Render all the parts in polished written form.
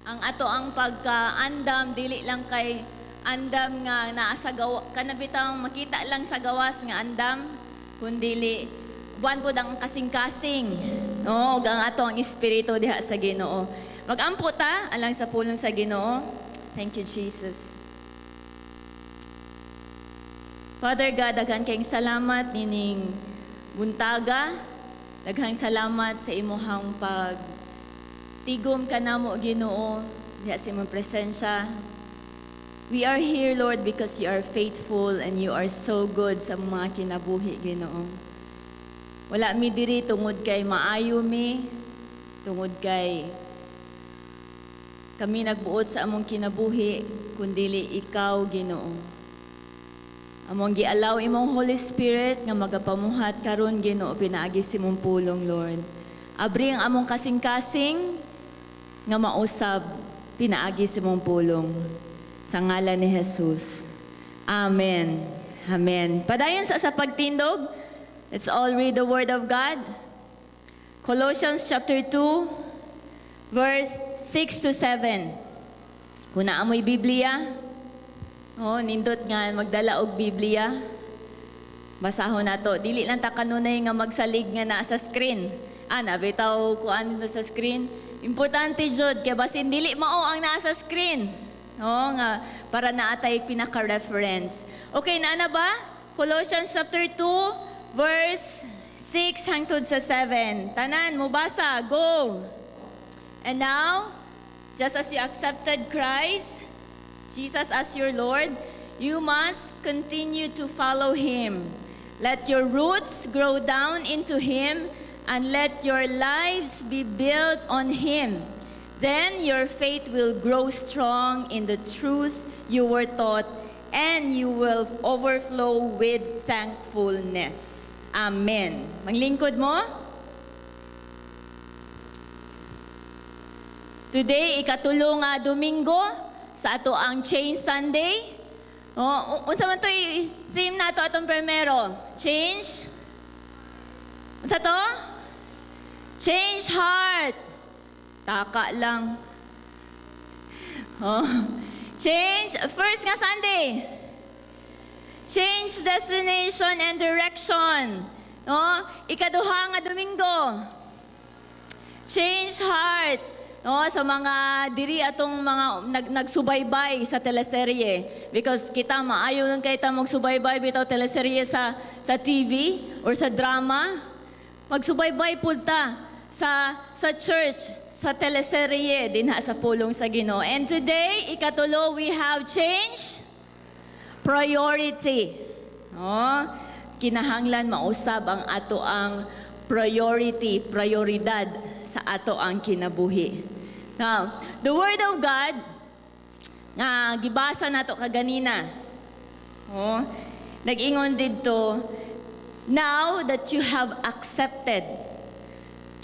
Ang ato ang pagkaandam dili lang kay andam nga naa sa gawa kana bitang makita lang sa gawas nga andam, kundili uban pod ang kasing-kasing, no, ug ang ato ang espiritu diha sa Ginoo. Magampo ta alang sa pulong sa Ginoo. Thank you, Jesus. Father God, daghan kayong salamat nining buntaga. Daghang salamat sa imuhang pag tigom kanamo, Ginoo, diha sa imong presensya. We are here, Lord, because you are faithful and you are so good sa mga kinabuhi, Ginoo. Wala mi diri tungod kay maayo mi, tungod kay kami nagbuot sa among kinabuhi, kundili ikaw, Ginoo. Among gi-allow imong Holy Spirit nga magapamuhat karon, Ginoo, pinaagi sa imong pulong, Lord. Abri ang among kasing-kasing nga mausab pinaagi sa imong pulong. Sa ngalan ni Jesus. Amen. Amen. Padayon sa pagtindog. Let's all read the word of God. Colossians chapter 2 verse 6 to 7. Kung naa mo'y Biblia, oh, nindot nga magdala og Biblia. Basahon nato. Dili lang ta kanunay nga magsalig nga naa sa screen. Ah, na bitaw kuan na sa screen. Importante jud kay basin dili mao ang naa sa screen. No, nga para naa tay pinaka-reference. Okay, naa na ba? Colossians chapter 2 verse 6 hangtod sa 7. Tanan mobasa, go. And now, just as you accepted Christ Jesus as your Lord, you must continue to follow Him. Let your roots grow down into Him and let your lives be built on Him. Then your faith will grow strong in the truth you were taught and you will overflow with thankfulness. Amen. Manglingkod mo? Today, ikatulo nga Domingo sa ato ang Change Sunday. Oh, unsa man to'y theme nato atong primero? Change? Unsa to? Change heart. Taka lang. Oh. Change, first nga Sunday. Change destination and direction. No? Ikaduha nga Domingo. Change heart. No, sa mga diri atong mga nagsubaybay sa teleserye because kita maayo lang kay ta magsubaybay bitaw teleserye sa TV or sa drama. Magsubaybay pud ta sa church, sa teleserye dinha sa pulong sa Ginoo. And today, ikatulo, we have change priority. No? Kinahanglan mausab ang ato ang priority, prioridad sa ato ang kinabuhi. Now, the Word of God nga gibasa nato kaganina. Oh, nag-ingon didto, "Now that you have accepted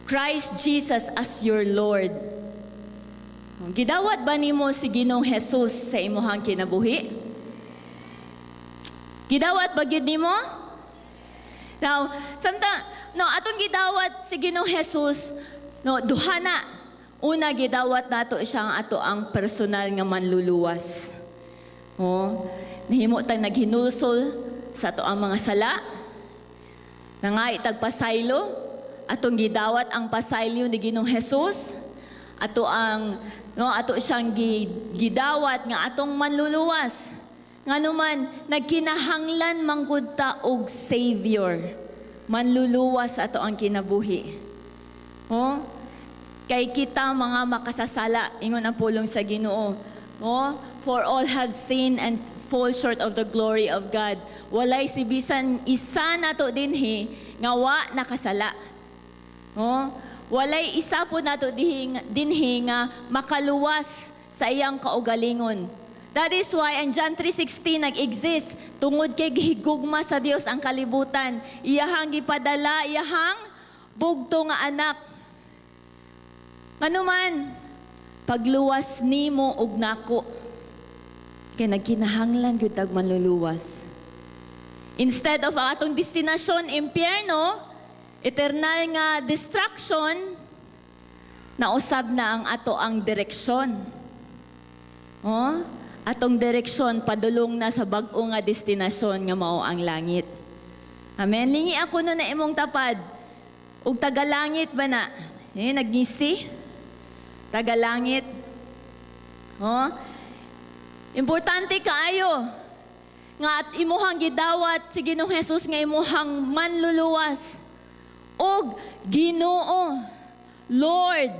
Christ Jesus as your Lord." Gidawat ba nimo si Ginoong Jesus sa imuhang kinabuhi? Gidawat ba gyud nimo? Now, samtang no atong gidawat si Ginoong Jesus, no, duha na. Una, gidawat nato siya ang ato ang personal nga manluluwas. Oh, nahimo tang naghinulsol sa ato ang mga sala. Nangay tag pasaylo, atong gidawat ang pasaylo ni Ginoong Jesus. Ato ang no ato siyang gidawat nga atong manluluwas. Ngano man nagkinahanglan manggud ta og Savior, manluluwas sa ato ang kinabuhi. Oh, kay kita mga makasasala, ingon ang pulong sa Ginoo. Oh, for all have sinned and fall short of the glory of God. Walay si bisan isa nato dinhi nga wa nakasala. Oh, walay isa po nato dinhi nga makaluwas sa iyang kaugalingon. That is why ang John 3:16 nag-exist tungod kay gihigugma sa Dios ang kalibutan. Iyahang gipadala iyahang bugto nga anak. Ngano man, pagluwas nimo og nako. Kay nagkinahanglan gyud tag manluluwas. Instead of ang atong destinasyon, impyerno, eternal nga destruction, nausab na ang ato ang direksyon. Oh, atong direksyon padulong na sa bag-o nga destinasyon nga mao ang langit. Amen. Lingi ako no na imong tapad. Ug tagalangit ba na? Eh, nagngisi? Tagalangit. Oh? Importante kaayo nga at imuhang gidawat si Ginoong Jesus nga imuhang manluluwas og Ginoo, Lord.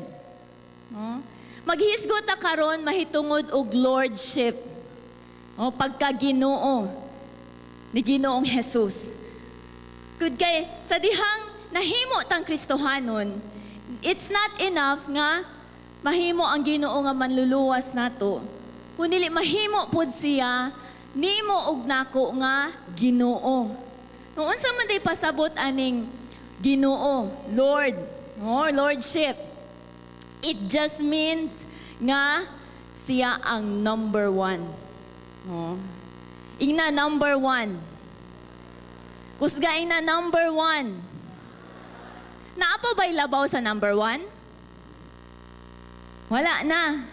Oh? Maghisgot ta karon mahitungod og lordship. Oh, pagka Ginoo ni Ginoong Jesus. Good kay sa dihang nahimo tang Kristohanon, it's not enough nga mahimo ang Ginoo nga manluluwas nato. Kun dili mahimo pod siya nimo og nako nga Ginoo. No, unsa man day pasabot aning Ginoo, Lord, or lordship? It just means nga siya ang number one. Oh. Ingna number one. Kusga, ingna number one. Naa pa ba'y labaw sa number one? Wala na.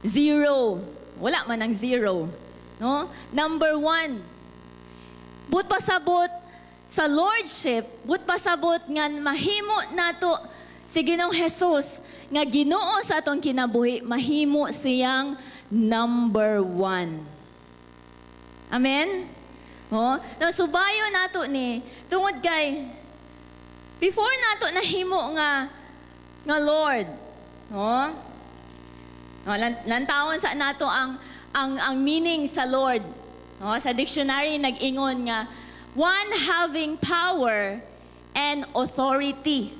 Zero. Wala man ang zero. No? Number one. But pasabot sa lordship, but pasabot nga mahimo nato si Ginoong Jesus nga Ginoo sa atong kinabuhi, mahimo siyang number one. Amen? Oh, now, subayo nato ni tungod kay before nato nahimo nga Lord, no? No, lantawon sa nato ang meaning sa Lord. No, sa dictionary nag-ingon nga one having power and authority.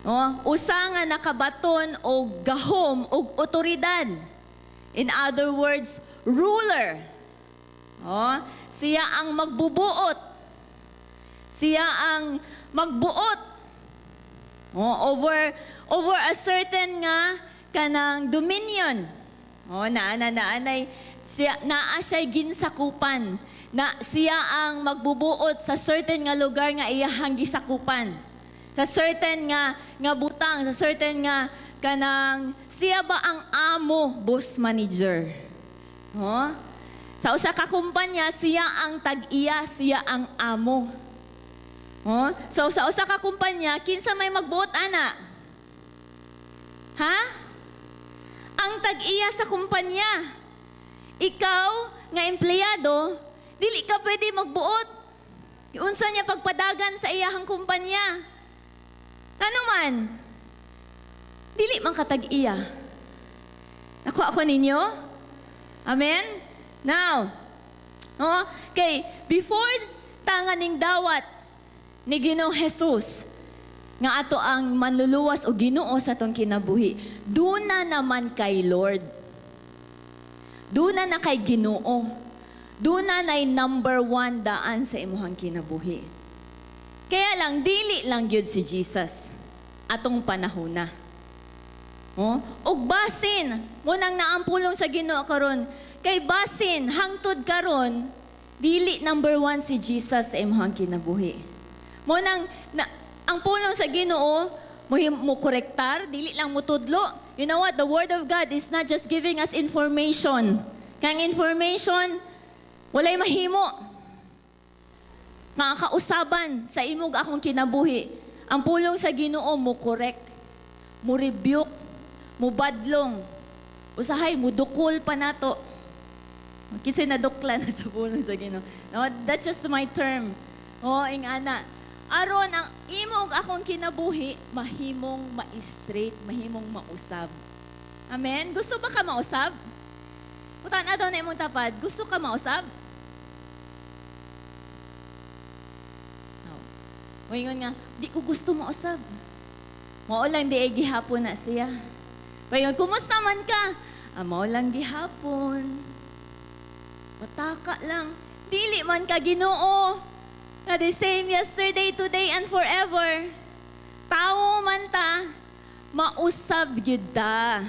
No, usa nga nakabaton og gahom og otoridad. In other words, ruler. Oh, siya ang magbubuot. Siya ang magbuot. Oh, over a certain nga kanang dominion. Oh, naa na naanay siya, naa siya ginsakupan. Na siya ang magbubuot sa certain nga lugar nga iyahang gisakupan. Sa certain nga butang, sa certain nga kanang siya ba ang amo, boss, manager. Oh? Sa usa ka kumpanya, siya ang tag-iya, siya ang amo. Oh? So sa usa ka kumpanya, kinsa may magbuot ana? Ha? Ang tag-iya sa kumpanya. Ikaw nga empleyado, dili ka pwede magbuot. Unsa niya pagpadagan sa iyahang kumpanya? Ano man? Dili man ka tag-iya. Nakuha ko ninyo? Amen? Now, oh, kay before ta nga ning dawat ni Ginoong Jesus nga ato ang manluluwas o Ginoo sa atong kinabuhi, duna naman kay Lord. Duna na kay Ginoo. Duna na'y number one daan sa imuhang kinabuhi. Kaya lang, dili lang gyud si Jesus atong panahon na. Oh? Ug basin, mo nang naampulong sa Ginoo karon, kay basin hangtod karon dili number one si Jesus sa imuhang kinabuhi. Mo nang na, ang pulong sa Ginoo mo korektar, dili lang mo tudlo. You know what? The Word of God is not just giving us information. Kay ang information, walay mahimo. Mga kausaban sa imong akong kinabuhi. Ang pulong sa Ginoo mo correct, mo rebuke, mo badlong. Usahay mo dukol pa nato. Kasi nadukla na sa pulong sa Ginoo. No, that's just my term. Oh, ing ana. Aron ang imong akong kinabuhi mahimong ma-straight, mahimong mausab. Amen. Gusto ba ka mausab? Utan daw na imong tapad, gusto ka mausab? No. Moingon nga, di ko gusto mausab. Mao lang di ay gihapon na siya. Paingon, "Kumusta man ka?" "Ah, mao lang gihapon." Pataka lang. Dili man ka Ginoo. Nga the same yesterday, today, and forever. Tao man ta, mausab gyud ta.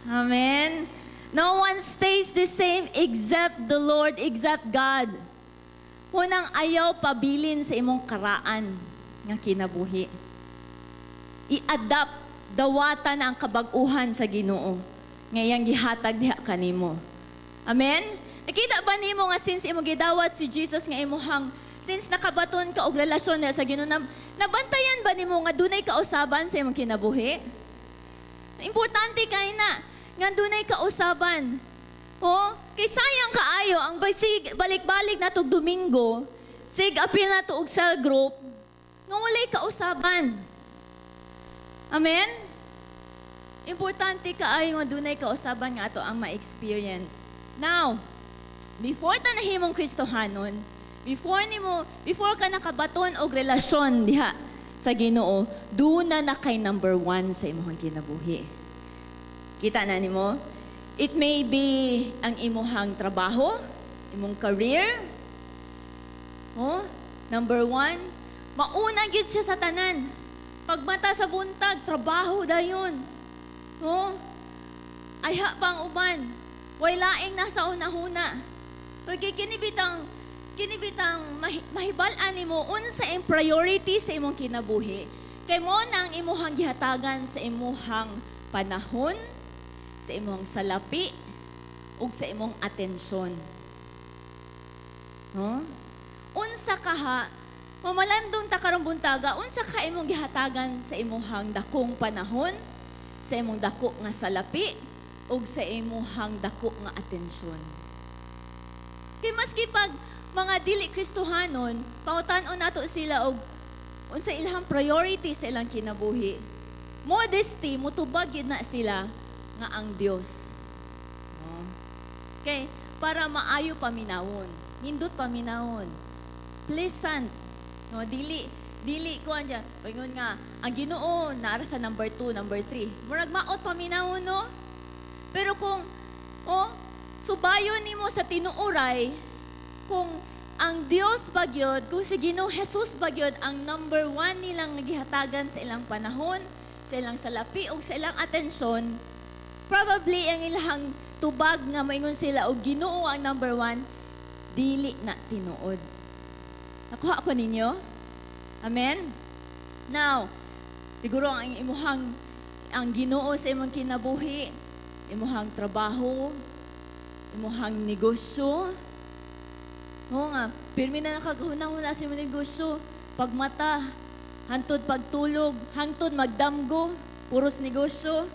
Amen? No one stays the same except the Lord, except God. Unang ayaw pabilin sa imong karaan nga kinabuhi. I-adapt, dawatan ang kabag-uhan sa Ginoo. Nga iyang gihatag diha kanimo. Amen? Nakita ba nimo nga since imo gidawat si Jesus nga imuhang, since nakabaton ka og relasyon niya sa Ginoo, nabantayan ba nimo nga dunay kausaban sa imong kinabuhi? Importante kay na nga dunay kausaban. Oh, kay sayang kaayo ang basig balik-balik na tog Domingo, sig apil na to og cell group nga walay kausaban. Amen? Importante kaayo nga dunay kausaban nga ato ang ma-experience. Now, before ta nahimong Kristohanon, before nimo, before ka nakabaton og relasyon diha sa Ginoo, duna na kay number one sa imong kinabuhi. Kita na nimo? It may be ang imuhang trabaho, imong career. Oh, number one, mauna gyud siya sa tanan. Pagmata sa buntag, trabaho dayon. Oh, ayha pang uban. Way laing nasa una-huna. Porque kinibitang mahibal-an nimo unsa ang priority sa imong kinabuhi. Kay mo na ang imuhang gihatagan sa imuhang panahon, sa imong salapi, ug sa imong atensyon. No? Unsa ka ha, mamalandong ta karong buntaga, unsa ka imong gihatagan sa imuhang dakong panahon, sa imong dako nga salapi, ug sa imuhang dako nga atensyon? Kay maski pag mga dili Kristohanon, pangutan-on nato sila og unsa ilang priority sa ilang kinabuhi. Modesty, mutubag gyud na sila nga ang Dios. No? Okay, para maayo paminawon, nindot paminawon, pleasant. No, dili dili ko andyan. Paingon nga ang Ginoo naara sa number 2, number 3. Murag maot paminawon, no? Pero kung, oh, subayon nimo sa tinuoray, kung ang Dios bagyod, kung si Ginoong Jesus bagyod ang number one nilang gihatagan sa ilang panahon, sa ilang salapi o sa ilang atensyon, probably ang ilang tubag nga maingon sila og Ginoo ang number one, dili na tinuod. Nakuha ko ninyo? Amen? Now, siguro ang imuhang ang Ginoo sa imong kinabuhi, imuhang trabaho, imuhang negosyo. Oo nga, pirmi na nakagahuna-huna sa imong negosyo. Pagmata, hantod pagtulog, hangtod magdamgo, puros negosyo.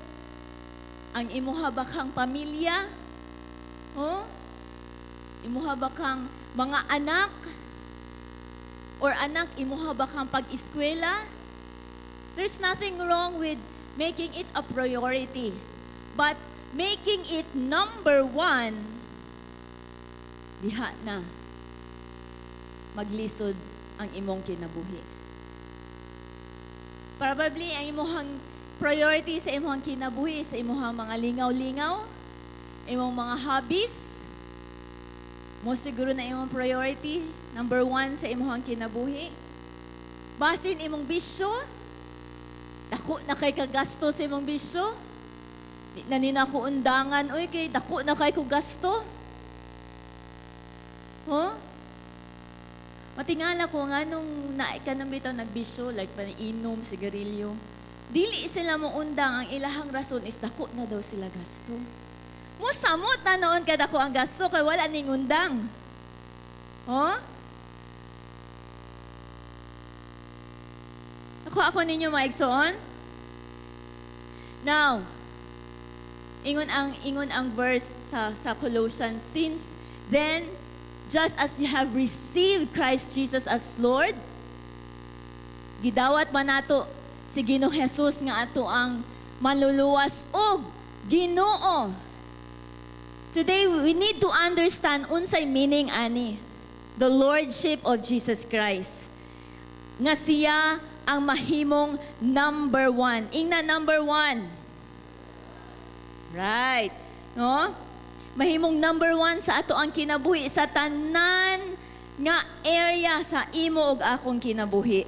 Ang imuha ba kang pamilya? Oh? Imuha ba kang mga anak? Or anak, imuha ba kang pag-eskwela? There's nothing wrong with making it a priority. But making it number one, diha na maglisod ang imong kinabuhi. Probably, ang imong priority sa imong kinabuhi, sa imong mga lingaw-lingaw, imong mga hobbies, mo siguro na imong priority, number one sa imong kinabuhi. Basin imong bisyo, dako na kay kagasto sa imong bisyo. Di na nina ko undangan, oy, kay dako na kay ko gasto. Huh? Matingala ko nga nung naay ka nang bitaw nagbisyo, like paniinom, sigarilyo. Dili sila mo undang, ang ilahang rason is dako na daw sila gasto. Musamot na noon ka dako ang gasto kay wala ning undang. Huh? Ako ako ninyo, mga igsoon. Now, ingon ang verse sa Colossians, "Since then, just as you have received Christ Jesus as Lord," gidawat man nato si Ginoong Jesus nga ato ang manluluwas og Ginoo. Today we need to understand unsay meaning ani the lordship of Jesus Christ. Nga siya ang mahimong number one. Ingna, "Number one." Right. No? Mahimong number one sa ato ang kinabuhi sa tanan nga area sa imo ug akong kinabuhi.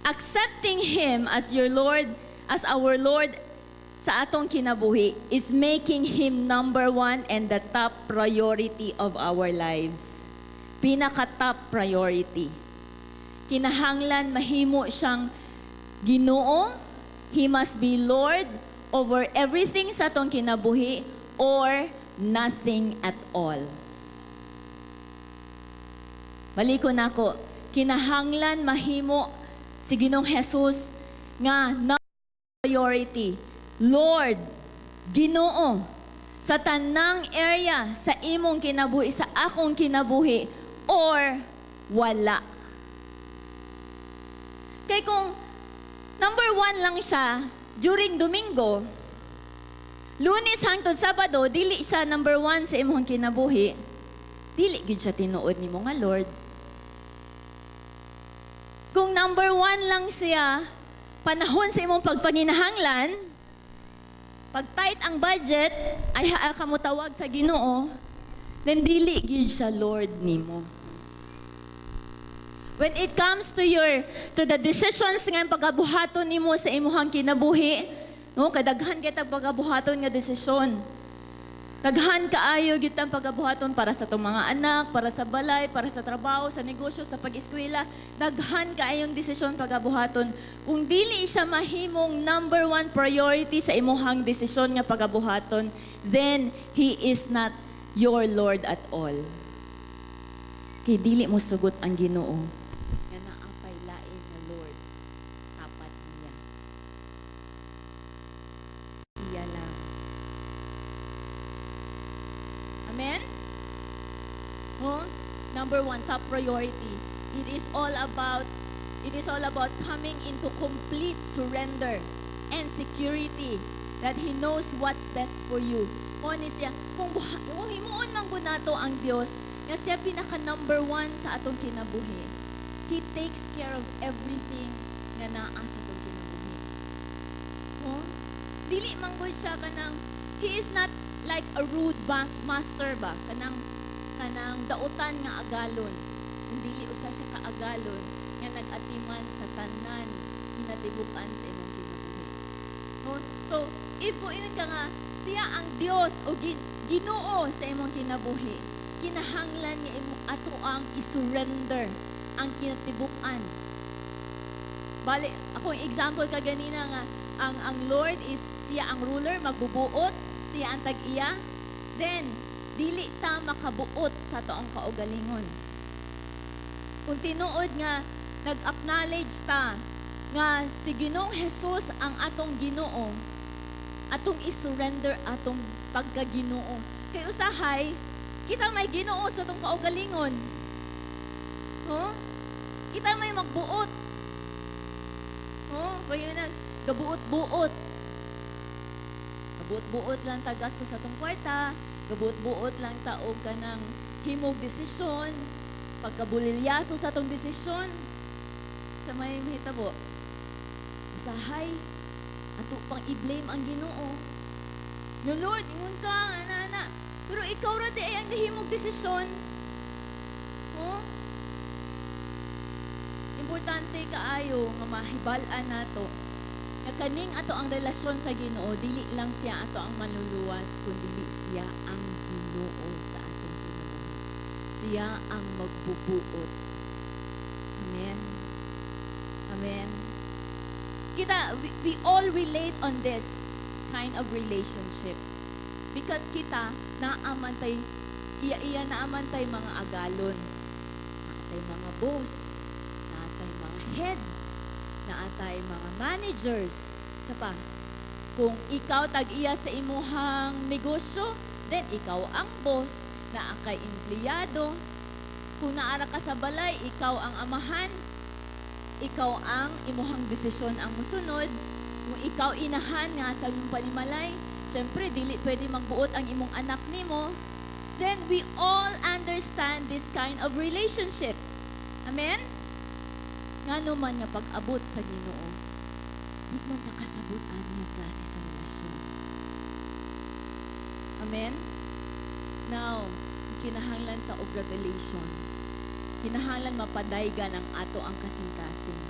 Accepting Him as your Lord, as our Lord sa atong kinabuhi is making Him number one and the top priority of our lives. Pinaka-top priority. Kinahanglan mahimo siyang Ginoo. He must be Lord over everything sa atong kinabuhi or nothing at all. Balikon nako, kinahanglan mahimo si Ginoong Jesus nga na priority. Lord, Ginoo, sa tanang area sa imong kinabuhi, sa akong kinabuhi, or wala. Kay kung number one lang siya during Domingo, Lunes hangtod Sabado, dili siya number one sa imong kinabuhi, dili gyud siya tinuod nimo nga Lord. Kung number one lang siya, panahon sa imong pagpanginahanglan, pag tight ang budget, ay haa ka mo tawag sa Ginoo, then dili gyud siya Lord nimo. When it comes to the decisions nga pagabuhaton nimo sa imuhang kinabuhi, no, kadaghan kay tag pagabuhaton nga desisyon. Daghan kaayo gyud tang pagabuhaton para sa atong mga anak, para sa balay, para sa trabaho, sa negosyo, sa pag-eskwela. Daghan kaayong desisyon pagabuhaton. Kung dili siya mahimong number one priority sa imuhang desisyon nga pagabuhaton, then He is not your Lord at all. Kay dili mo sugot ang Ginoo nga naa pay lain nga Lord tapat niya. Siya lang. Amen? Huh? Number one, top priority. It is all about coming into complete surrender and security that He knows what's best for you. Mo ni siya, kung himuon man gud nato ang Dios, nga siya pinaka number one sa atong kinabuhi. He takes care of everything nga naa sa atong kinabuhi. Huh? Dili man gud siya kanang, He is not like a rude master ba, kanang dautan nga agalon. Dili usa siya ka agalon nga nag-atiman sa tanan kinatibuk-an sa imong kinabuhi. No? So, if mo ingon ka nga siya ang Dios o Ginoo sa imong kinabuhi, kinahanglan nga imo ato ang i-surrender ang kinatibuk-an. Bali, akong example kaganina nga ang Lord is siya ang ruler, magbubuot, siya ang tag-iya, then dili ta makabuot sa atoang kaugalingon. Kung tinuod nga nag-acknowledge ta nga si Ginoong Jesus ang atong Ginoo, atong i-surrender atong pagkaginoo. Kay usahay, kita may Ginoo sa atong kaugalingon. Huh? Kita may magbuot. Huh? Bayo nag gabuot-buot. Gabuot-buot lang ta gasto sa atong kwarta, gabuot-buot lang ta og kanang himog desisyon, pagkabulilyaso sa atong desisyon, sa may mahitabo. Usahay, ato pang i-blame ang Ginoo. Yo Lord, ingon ka, ana, ana. Pero ikaw ra di ay ang nahimog desisyon. Oh? Importante kaayo nga mahibal-an nato nga kaning ato ang relasyon sa Ginoo, dili lang siya ato ang manluluwas, kundi siya ang Ginoo sa atong kinabuhi. Siya ang magbubuot. Amen. Amen. Kita, we all relate on this kind of relationship. Because kita, naa man tay, iya-iya naa man tay mga agalon. Naa tay mga boss, naa tay mga head, naa tay mga managers. Sa pa, kung ikaw tag-iya sa imuhang negosyo, then ikaw ang boss, naa kay empleyado. Kung naara ka sa balay, ikaw ang amahan, ikaw ang imuhang desisyon ang musunod. Kung ikaw inahan nga sa imong panimalay, syempre dili pwede magbuot ang imong anak nimo. Then we all understand this kind of relationship. Amen? Ngano man nga pag-abot sa Ginoo, di man ta kasabot ani nga klase sa relasyon. Amen? Now, kinahanglan ta og revelation. Kinahanglan mapadaygan ang ato ang kasing-kasing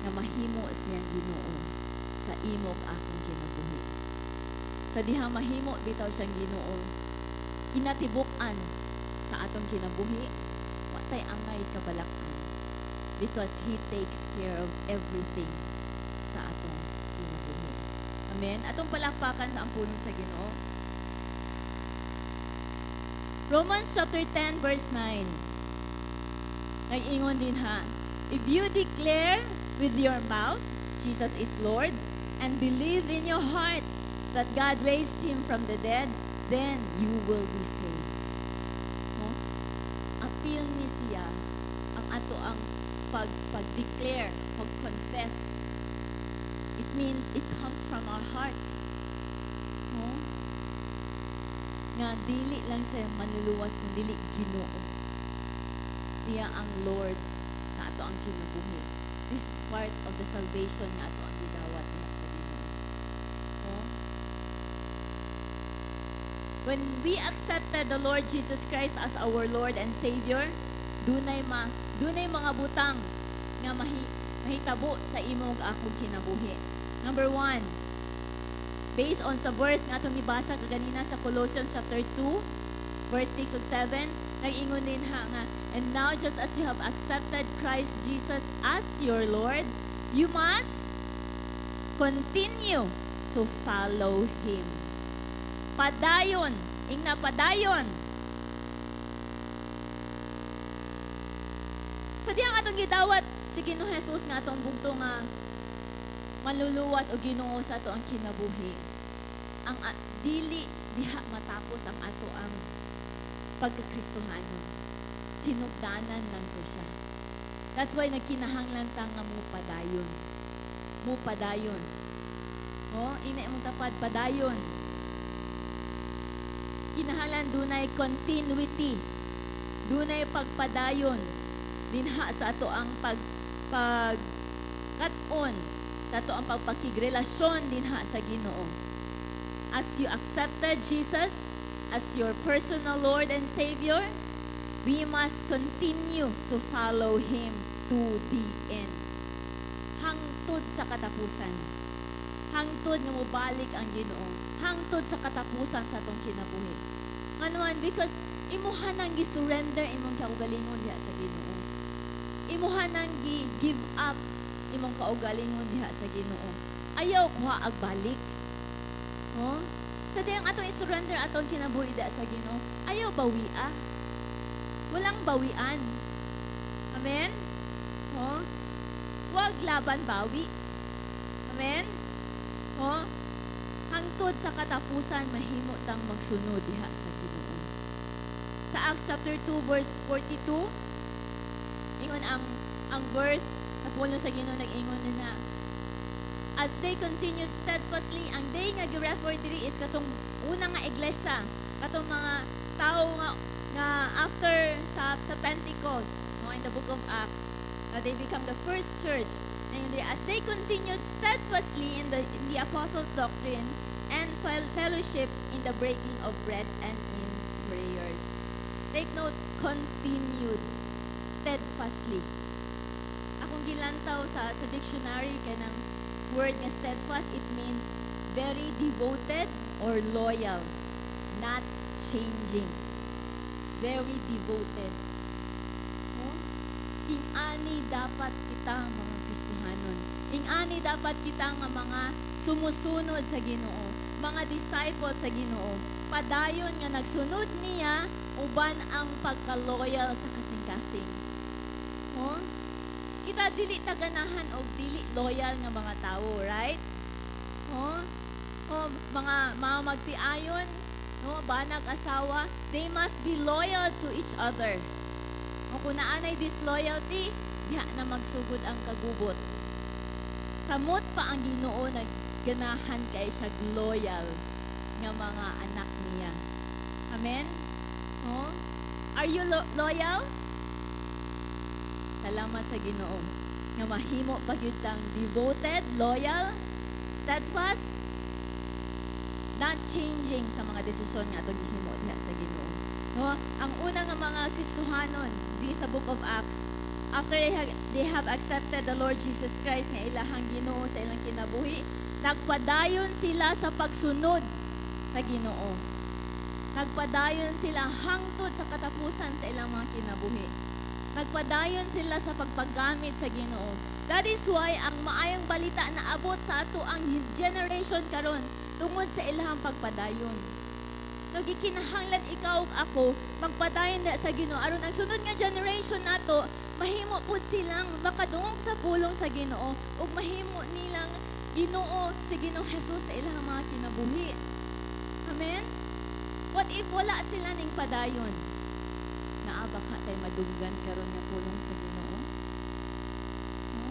na mahimo siyang Ginoo sa imong akong kinabuhi. Sa diha mahimo bitaw siyang Ginoo, kinatibuk-an sa atong kinabuhi, wa tay angay kabalak-an because He takes care of everything sa atong kinabuhi. Amen? Amen. Atong palakpakan sa ang pulong sa Ginoo. Romans chapter 10 verse 9. Nag-ingon dinha, "If you declare with your mouth Jesus is Lord and believe in your heart that God raised him from the dead, then you will be saved." No? Apil ni siya ang ato ang pag-declare, pag-confess. It means it comes from our hearts. No? Nga dili lang siya manluluwas kun dili Ginoo. Siya ang Lord sa ato ang kinabuhi. This is part of the salvation nga ato ang gidawat diha sa Ginoo. No? When we accepted the Lord Jesus Christ as our Lord and Savior, dunay mga butang nga mahitabo sa imong akong kinabuhi. Number one, based on sa verse nga atong gibasa kaganina sa Colossians chapter 2, verse 6 ug 7, nag-ingon dinha nga, "And now just as you have accepted Christ Jesus as your Lord, you must continue to follow Him." Padayon, ingna padayon. Sa dihang atong gidawat si Ginoong Jesus nga atong bugto nga manluluwas o Ginoo sa ato ang kinabuhi. Ang dili diha matapos ang ato ang pagkakristohanon. Sinugdanan lang ko siya. That's why nagkinahanglan ta nga mo padayon. Mo padayon. Oh, ingna imong tapad, padayon. Kinahanglan dunay continuity. Dunay pagpadayon dinha sa ato ang pag pag kat-on sa ato ang pagpakigrelasyon dinha sa Ginoo. As you accepted Jesus as your personal Lord and Savior, we must continue to follow Him to the end. Hangtod sa katapusan. Hangtod nga mobalik ang Ginoo. Hangtod sa katapusan sa atong kinabuhi. Ngano? Because imuha nang gi-surrender imong kaugalingon diha sa Ginoo. Imuha nang gi-give up imong kaugalingon diha sa Ginoo. Ayaw kuha ag balik. Oh? Sa diyang atong i-surrender atong kinabuhi diha sa Ginoo, ayaw bawia. Walang bawian. Amen? Oh? Wag laban bawi. Amen? Oh? Hangtod sa katapusan mahimo tang magsunod diha sa Ginoo. Sa Acts chapter 2 verse 42, ingon ang verse sa pulong sa Ginoo, nag-ingon na, as they continued steadfastly, ang they nga gi-refer diri is katong una nga iglesia, katong mga tao nga after sa Pentecost, no, in the book of Acts, they become the first church. And as they continued steadfastly in the apostles' doctrine and fellowship, in the breaking of bread and in prayers. Take note, continued steadfastly. Akong gilantaw sa dictionary kanang word nga steadfast, it means very devoted or loyal, not changing. Very devoted. No? Ing-ani dapat kita mga Kristohanon. Ing-ani dapat kita nga mga sumusunod sa Ginoo, mga disciples sa Ginoo. Padayon nga nagsunod niya uban ang pagka-loyal sa kasing-kasing. No? Kita dili ta ganahan og dili loyal nga mga tao, right? No? Oh, mga magtiayon, no, banag asawa, they must be loyal to each other. O kung naanay disloyalty, diha na magsugod ang kagubot. Samot pa ang Ginoo nagganahan kay siya loyal nga mga anak niya. Amen? No? Are you loyal? Salamat sa Ginoo nga mahimo pa gyud tang devoted, loyal, steadfast, not changing sa mga desisyon nga atong gihimo diha sa Ginoo. No? Ang una nga mga Kristohanon di sa Book of Acts, after they have accepted the Lord Jesus Christ nga ilahang Ginoo sa ilang kinabuhi, nagpadayon sila sa pagsunod sa Ginoo. Nagpadayon sila hangtod sa katapusan sa ilang mga kinabuhi. Nagpadayon sila sa pagpagamit sa Ginoo. That is why ang maayong balita na abot sa ato ang generation karon tungod sa ilahang pagpadayon. No, gikinahanglan ikaw ug ako magpadayon na sa Ginoo aron ang sunod nga generation nato mahimo pud silang makadungog sa pulong sa Ginoo ug mahimo nilang Ginoo si Ginoong Jesus sa ilang mga kinabuhi. Amen? What if wala sila ning padayon? Naa ba ka tay madunggan karon nga pulong sa Ginoo? No?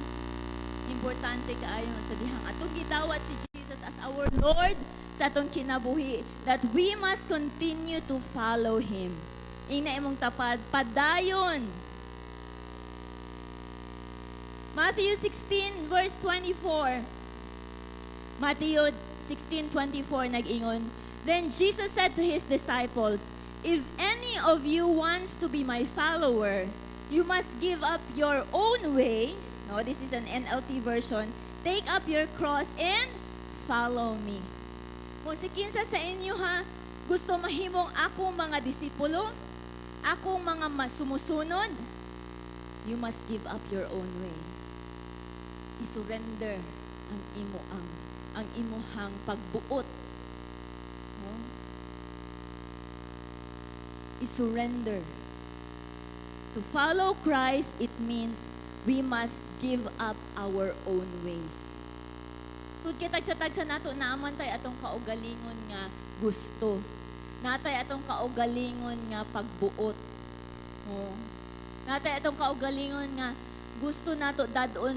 Importante kaayo sa dihang atong gidawat si Jesus as our Lord sa atong kinabuhi, that we must continue to follow Him. Ingna imong tapad, padayon. Matthew 16 verse 24. Matthew 16:24 nag-ingon, "Then Jesus said to his disciples, 'If any of you wants to be my follower, you must give up your own way.'" No, this is an NLT version. "Take up your cross and follow me." Kung si kinsa sa inyo ha, gusto mahimong akong mga disipulo, akong mga sumusunod, you must give up your own way. I-surrender ang imuhang pagbuot. No? I-surrender. To follow Christ, it means we must give up our own ways. Kung kitagsa-tagsa nato, naa man tay atong kaugalingon nga gusto. Naa tay atong kaugalingon nga pagbuot. Oh. Naa tay atong kaugalingon nga gusto nato dad-on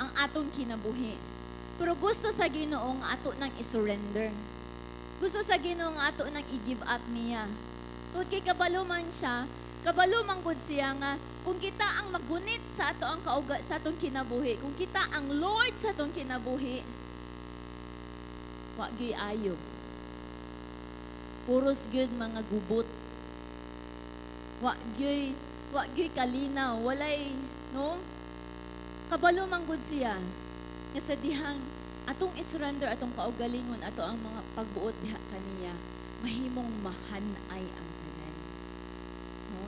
ang atong kinabuhi. Pero gusto sa Ginoo nga ato nang i-surrender. Gusto sa Ginoo nga ato nang i-give up niya. Tungod kay kabalo man siya, kabalo man gud siya nga kung kita ang magunit sa ato ang kauga sa atong kinabuhi, kung kita ang Lord sa atong kinabuhi, wa gyud ayo. Puros gyud mga gubot. Wa gyud kalinaw, walay, no? Kabalo man gud siya nga sa dihang atong i-surrender atong kaugalingon, ato ang mga pagbuot diha kaniya, mahimong mahanay ang tanan. No?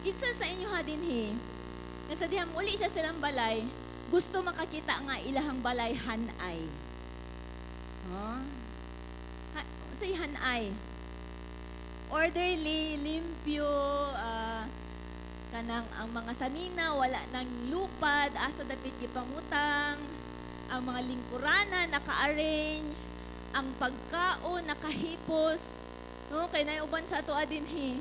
Kinsa sa inyo ha dinhi nga sa dihang muli siya silang balay, gusto makakita nga ilahang balay hanay? No? Ha, say hanay. Orderly, limpyo, kanang ang mga sanina wala nang lupad, asa dapit gipangutang, ang mga lingkurana naka-arrange, ang pagkaon nakahipos. No, kay nay uban sa ato dinhi.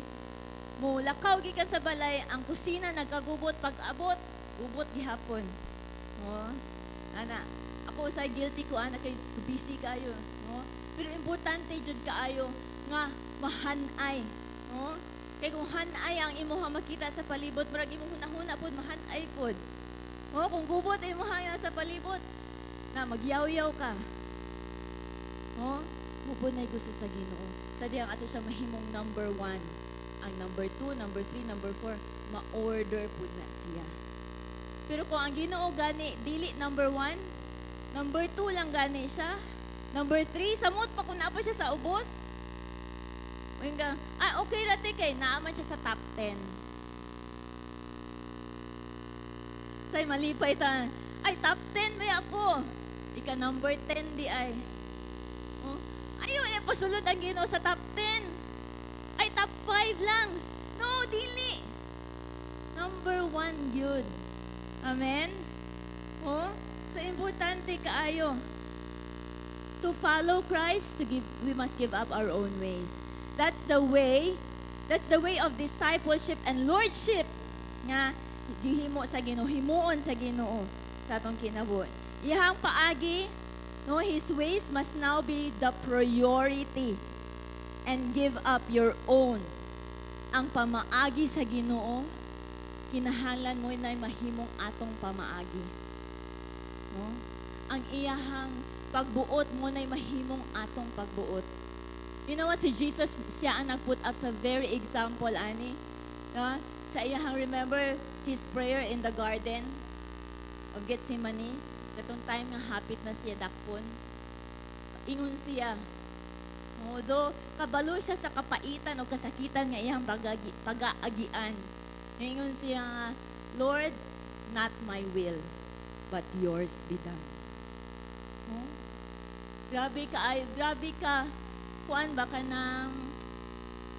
Mo lakaw gikan sa balay, ang kusina nagkagubot, pag-abot, gubot gihapon. No? Ana, ako sa guilty ko ana kay busy kayo, no? Pero importante jud kaayo nga mahanay, no? Kay kung hanay ang imuha makita sa palibot, murag imong hunahuna pod mahanay pod. No, kung gubot imuha sa palibot, na magyaw-yaw ka. No? Mao pod na gusto sa Ginoo. Sa diyang ato siya mahimong number one. Ang number two, number three, number four, ma-order pud na siya. Pero kung ang Ginoo gani dili number one, number two lang gani siya, number three, samot pa kung naa pa siya sa ubos. Moingon ka, "Ah, okay ra te kay naa man siya sa top 10." Say malipay ta. "Ay, top 10 may ako." Ika number 10 di ay. Oh, ayaw ay pasulod ang Ginoo sa top 10. Ay, top 5 lang. No, dili. Number 1 yun. Amen? Oh, so importante kaayo. To follow Christ, we must give up our own ways. That's the way. That's the way of discipleship and lordship nga gihimo sa Ginoo, himuon sa Ginoo sa atong kinabuhi. Iyang paagi, no, his ways must now be the priority and give up your own. Ang pamaagi sa Ginoo, kinahanglan mo na mahimong atong pamaagi. No? Ang iyahang pagbuot mo na mahimong atong pagbuot. You know what, si Jesus, siya ang nag-put up sa very example, ani. No? Sa iyahang, remember his prayer in the Garden of Gethsemane? Katong time nga hapit na siya dakpon. Ingon siya. Although, kabalo siya sa kapaitan o kasakitan nga iyang pagaagian. Ingon siya nga, "Lord, "Not my will, but yours be done." No? Grabe ka ay, grabe ka. Kuan ba ka nang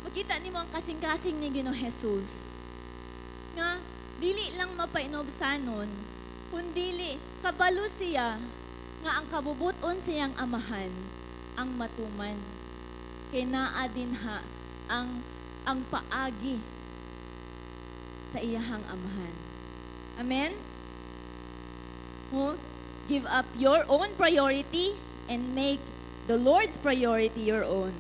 makita nimo ang kasing-kasing ni Ginoong Jesus. Nga dili lang mapainobsanon, kundili kabalo siya nga ang kabubuton siyang Amahan ang matuman. Kay naa dinha ang paagi sa iyahang Amahan. Amen? Oh, give up your own priority and make the Lord's priority your own.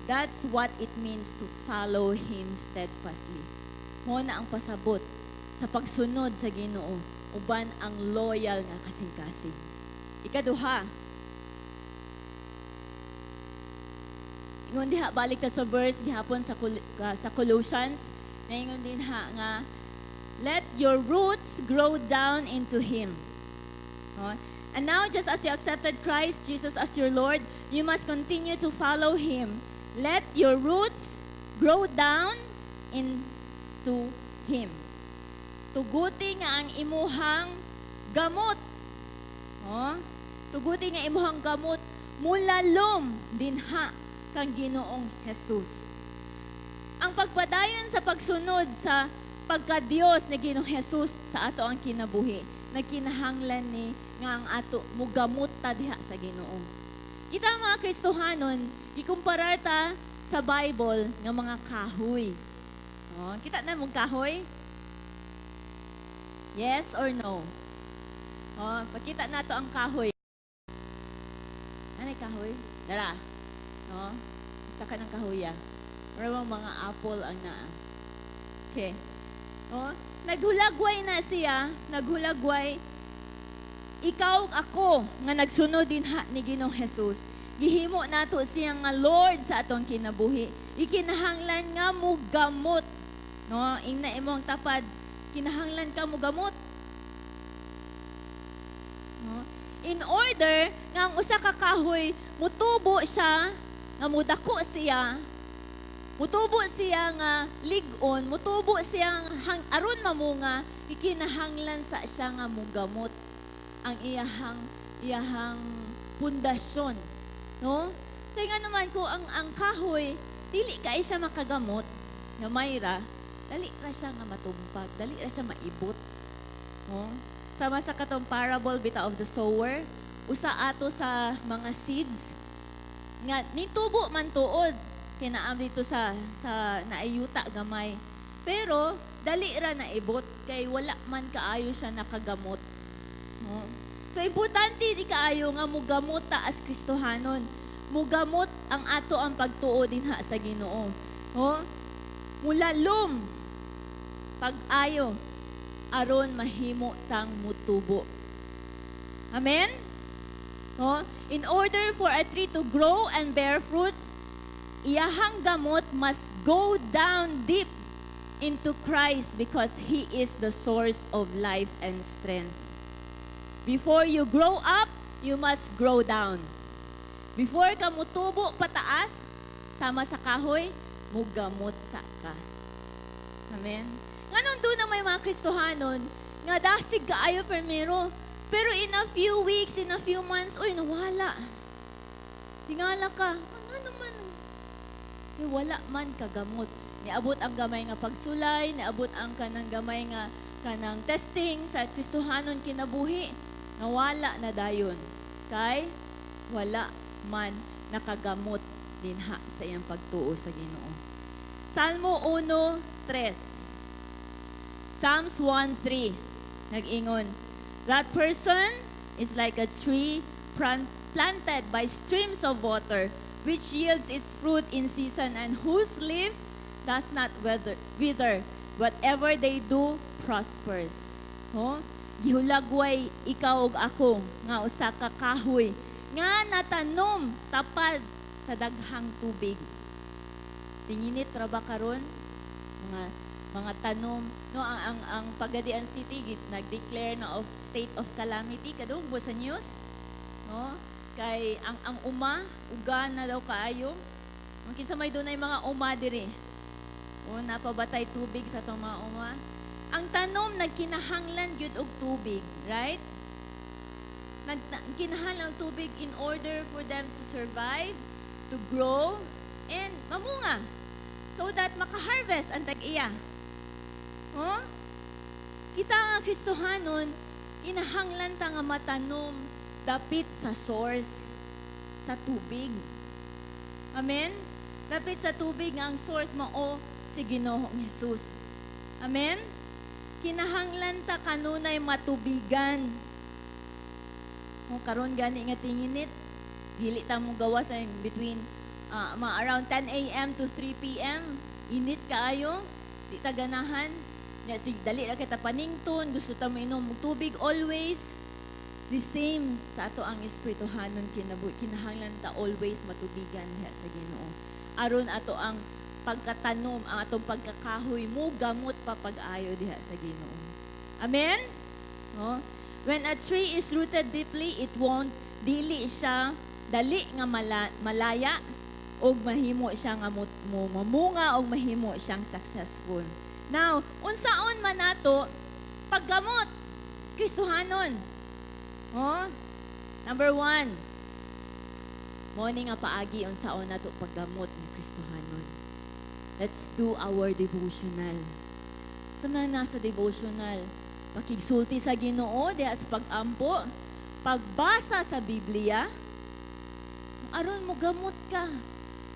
That's what it means to follow Him steadfastly. Mao na ang pasabot sa pagsunod sa Ginoo uban ang loyal nga kasing-kasing. Ikaduha, ingon diha, balik ta sa verse gihapon sa Colossians, naingon dinha nga let your roots grow down into Him. No? And now, just as you accepted Christ Jesus as your Lord, you must continue to follow Him. Let your roots grow down into Him. Tuguti nga ang imuhang gamot. Oh? Tuguti nga imuhang gamot mulalom dinha kang Ginoong Jesus. Ang pagpadayon sa pagsunod sa pagka-Dios ni Ginoong Jesus sa ato ang kinabuhi, nagkinahanglan ni nga ang ato mugamot ta diha sa Ginoo. Kita mga Kristohanon, ikumparar ta sa Bible nga mga kahoy. Oh, kita na mong kahoy? Yes or no? Oh, pakita nato ang kahoy. Ano kahoy? Dara. No? Isa ka ng kahoya. Pero mga apple ang naa. Okay. Oh, naghulagway na siya, naghulagway. Ikaw, ako, nga nagsunod dinha ni Ginoong Jesus. Gihimo nato siya nga Lord sa atong kinabuhi. Ikinahanglan nga mugamot. No, ingna imong tapad, kinahanglan ka mugamot. No? In order nga ang usa ka kahoy mutubo siya, nga mudako siya, mutubo siya nga lig-on, mutubo siya hang, aron mamunga, ikinahanglan sa siya nga mugamot ang iyahang pundasyon. No? Kaya nga naman kung ang kahoy, dili kay siya makagamot, nga mayra, dali ra siya nga matumpag, dali ra siya maibot. No? Sama sa katong parable bita of the sower, usa ato sa mga seeds nga nitubo man tuod kay naa dito sa naayuta gamay. Pero dali ra na ibot kay wala man kaayo siya nakagamot. No? So importante di kaayo nga mugamot ta as Kristohanon. Mugamot ang ato ang pagtuo dinha sa Ginoo. No? Mulalom pag-ayo aron mahimo tang mutubo. Amen? No? In order for a tree to grow and bear fruits, iyahang gamot must go down deep into Christ because He is the source of life and strength. Before you grow up, you must grow down. Before ka mutubo pataas, sama sa kahoy, mugamot sa ka. Amen? Nganong duna may mga Kristohanon, nga dasig kaayo primero, pero in a few weeks, in a few months, uy, nawala. Tingala ka, nga naman, eh, wala man kagamot. Niabot ang gamay nga pagsulay, niabot ang kanang gamay nga kanang testing sa Kristohanon kinabuhi, nawala na dayon. Kay wala man nakagamot dinha sa iyang pagtuo sa Ginoo. Salmo 1:3. Psalms 1:3 nag-ingon, "That person is like a tree planted by streams of water, which yields its fruit in season and whose leaf does not wither. Whatever they do prospers." Ho? Gihulagway ikaw ug ako nga usa ka kahoy nga natanom tapad sa daghang tubig. Tinginit ra ba karon? Mga tanom, no, ang Pagadian City nag-declare na of state of calamity kadung mo sa news, no, kay ang uma uga na daw kaayo. Ang kinsa may dunay mga uma diri? O, napabatay tubig sa atong mga uma. Ang tanom nagkinahanglan gyud og tubig, right? Nagkinahanglan og tubig in order for them to survive, to grow, and mamunga. So that maka-harvest ang tag-iya. Huh? Kita nga Kristohanon, kinahanglan ta nga matanom dapit sa source, sa tubig. Amen? Dapit sa tubig nga ang source mao si Ginoong Jesus. Amen? Kinahanglan ta kanunay matubigan. Kung karon gani nga tinginit, dili ta mo gawas sa between mga around 10 a.m. to 3 p.m. Init kaayo, di ta ganahan. Nya sig dali ra kita panington, gusto ta mo inom og tubig always. The same sa ato ang espirituhanon kinabuhi, kinahanglan ta always matubigan diha sa Ginoo. Aron ato ang pagkatanom, ang atong pagkakahoy mo gamot pa pag-ayo diha sa Ginoo. Amen? No? When a tree is rooted deeply, it won't dili siya dali nga malaya og mahimo siya nga mo mamunga og mahimo siyang successful. Now, unsaon man nato paggamot Kristohanon? Oh? Number 1. Mo ni nga paagi unsaon nato paggamot ni Kristohanon. Let's do our devotional. Sa mga nasa devotional, pakigsulti sa Ginoo diha sa pag-ampo, pagbasa sa Biblia, aron mo gamot ka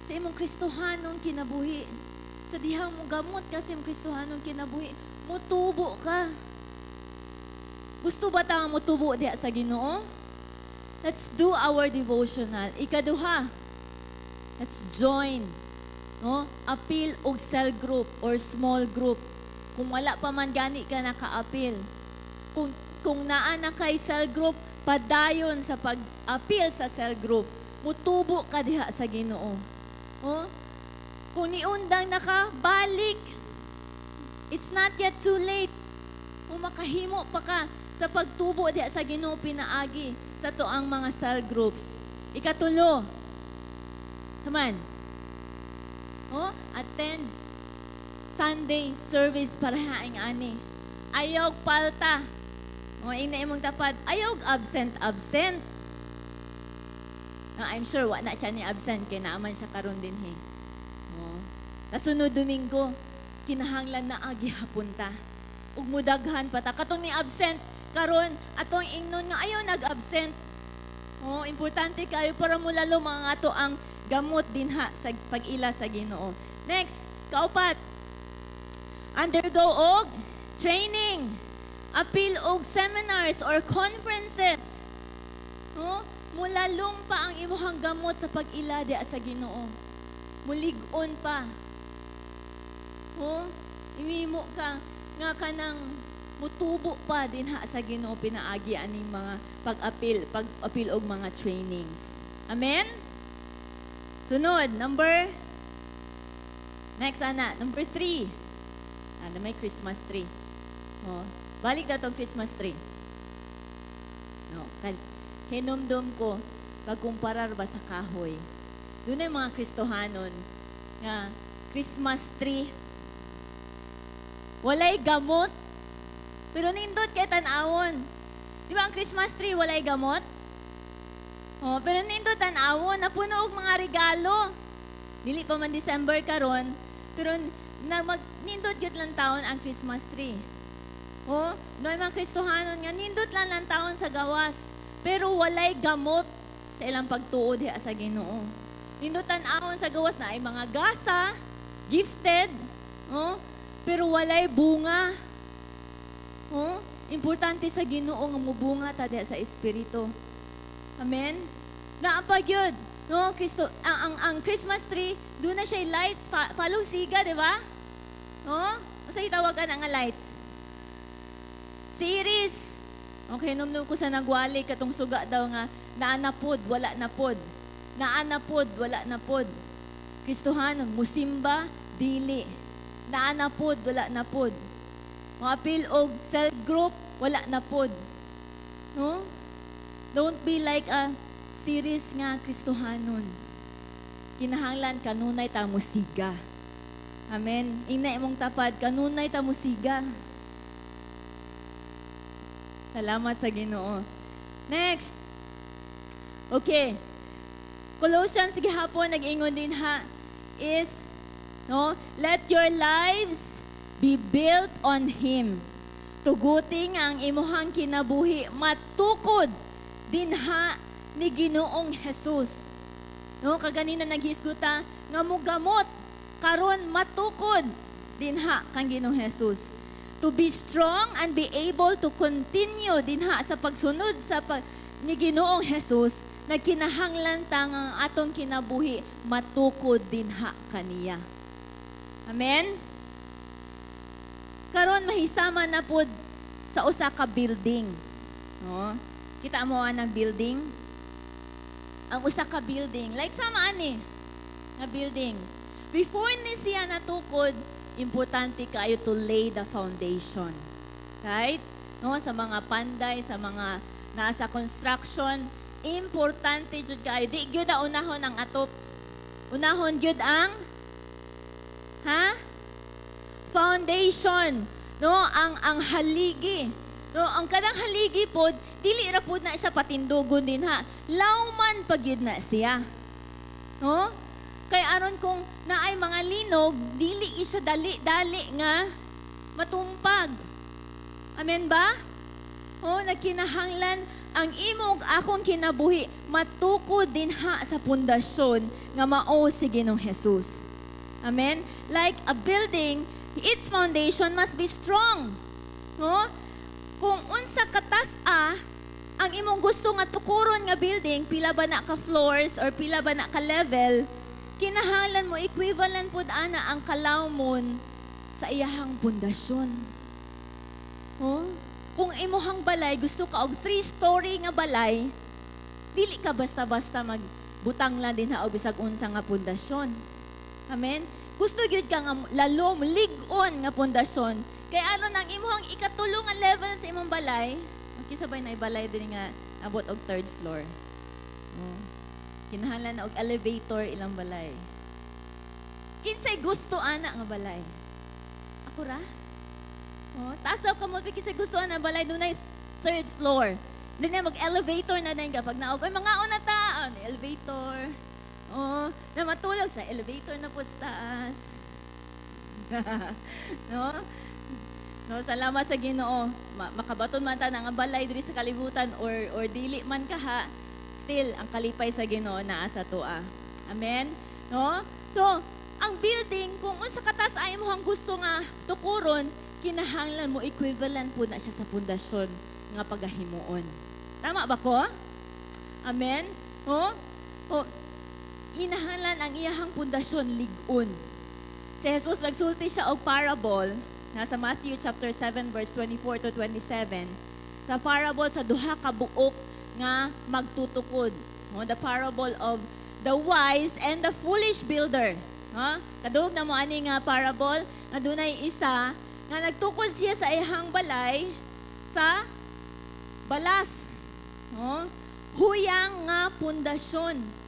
sa imong Kristohanon kinabuhi. Sa dihang mo gamot ka sa imong Kristohanon kinabuhi, mutubo ka. Gusto ba ta nga motubo diha sa Ginoo? Let's do our devotional. Ikaduha, let's join, no? Apil og cell group or small group. Kung wala pa man gani ka naka-apil. Kung naa na kay cell group, padayon sa pag-apil sa cell group. Mutubo ka diha sa Ginoo. Oh? Kung niundang na ka, balik. It's not yet too late. Kung makahimo pa ka sa pagtubo diha sa Ginoo pinaagi sa atoang mga cell groups. Ikatulo. Come. Oh, attend Sunday service para haing ani. Ayaw palta. O, ina imong tapad. Ayaw absent, absent. No, I'm sure wa na siya ni absent kay naaman siya karon din he. Oh. Kasunod Domingo, kinahanglan na agi hapon ta. Ug mudaghan pa ta. Katong ni absent karon atong ingnon nga ayaw nag-absent. Oh, importante kayo para mulalo mga ato ang gamot dinha sa pag-ila sa Ginoo. Next, kaupat. Undergo og training. Apil og seminars or conferences. No? Mulalong pa ang imuhang gamot sa pag-ila diha sa Ginoo. Mulig-on pa. Oh, imimo ka nga kanang mutubo pa dinha sa Ginoo pinaagi aning mga pag-apil og mga trainings. Amen? Sunod, number next ana, number 3. Ano may Christmas tree. Oh, balik na tong Christmas tree. No, hinumdum ko pagkumparar ba sa kahoy. Doon yung mga Kristohanon nga Christmas tree. Walay gamot. Pero nindot kay tan-awon. Di ba ang Christmas tree walay gamot? Oh, pero nindot tan-awon, napuno og mga regalo. Dili pa man December karon, pero na mag nindot gyud lang taon ang Christmas tree. Oh, no mga Kristohanon nga nindot lang lang taon sa gawas, pero walay gamot sa ilang pagtuo diha sa Ginoo. Nindot tan-awon sa gawas na ay mga gasa, gifted, oh, pero walay bunga. Oh, importante sa Ginoo nga mubunga ta diha sa espiritu. Amen. Naa pa gyud. No, Kristo, ang Christmas tree, doon na siya lights, palong siga, di ba? No? Unsa gitawagan ang nga lights? Series. Okay, numnum ko sa nagwali katong suga daw nga naa na pod, wala na pod. Naa na pod, wala na pod. Kristohanon, musimba, dili. Naa na pod, wala na pod. Moapil og cell group, wala na pod. No? Don't be like a series nga Kristohanon. Kinahanglan kanunay ta musiga. Amen. Ina imong tapad kanunay ta musiga. Salamat sa Ginoo. Next. Okay. Colossians gihapon nag-ingon din ha is, no, let your lives be built on Him. Tuguti nga ang imuhang kinabuhi matukod dinha ni Ginoong Jesus. No, kaganina naghisguta nga mugamot karon matukod dinha kang Ginoong Jesus. To be strong and be able to continue dinha sa pagsunod sa pag, ni Ginoong Jesus, nagkinahanglan ta nga ang atong kinabuhi matukod dinha kaniya. Amen? Karon mahisama na pod sa usa ka building. No? Kita mo ang building? Ang usa ka building, like sama ani nga building. Before ni siya natukod, importante kaayo to lay the foundation. Right? No, sa mga panday, sa mga nasa construction, importante jud kaayo. Di gyud na unahon ang atop. Unahon gyud ang, ha? Foundation. No, ang haligi. No, ang kanang haligi pod, dili ra pod na siya patindugon din ha. Lawman pa gyud na siya. No? Kay aron kung naay mga linog, dili siya dali-dali nga matumpag. Amen ba? Oh, nagkinahanglan ang imong akong kinabuhi matukod din ha sa pundasyon nga mao si Ginoong Jesus. Amen? Like a building, its foundation must be strong. No? Kung unsa katas-a ang imong gusto nga tukuron nga building, pila ba na ka floors or pila ba na ka level, kinahanglan mo equivalent pud ana ang kalawmon sa iyahang pundasyon. Oh? Kung imuhang balay, gusto ka og three-story nga balay, dili ka basta-basta magbutang lang din ha og bisag unsa nga pundasyon. Amen? Gusto gyud ka nga lalom, lig-on nga pundasyon. Kay ano nang imuhang ikatulo nga level sa imong balay, makisabay na ibalay din nga abot og third floor. Oh. Kinahanglan na og elevator ilang balay. Kinsay gusto ana nga balay? Ako ra? Oh, taas daw kamo, kinsay gusto ana balay dunay third floor. Then mag-elevator na din kapag naog. "Oy, mga una ta, oh, elevator." Oh, na matulog sa elevator na po sa taas. No? No, salamat sa Ginoo. Makabaton man ta na nga balay diri sa kalibutan or dili man kaha, still ang kalipay sa Ginoo naa sa atoa. Amen. No? So, ang building, kung unsa kataas ay mo ang gusto nga tukuron, kinahanglan mo equivalent po na siya sa pundasyon nga pagahimuon. Tama ba ko? Amen? Oh? Oh, inahanglan ang iyahang pundasyon lig-on. Si Jesus, nagsulti siya og parable nasa Matthew chapter 7 verse 24 to 27. Sa parable sa duha ka buok nga magtutukod. No, the parable of the wise and the foolish builder. No? Kadungog na mo ani nga parable nga dunay isa nga nagtukod siya sa iyang balay sa balas. No? Huyang nga pundasyon.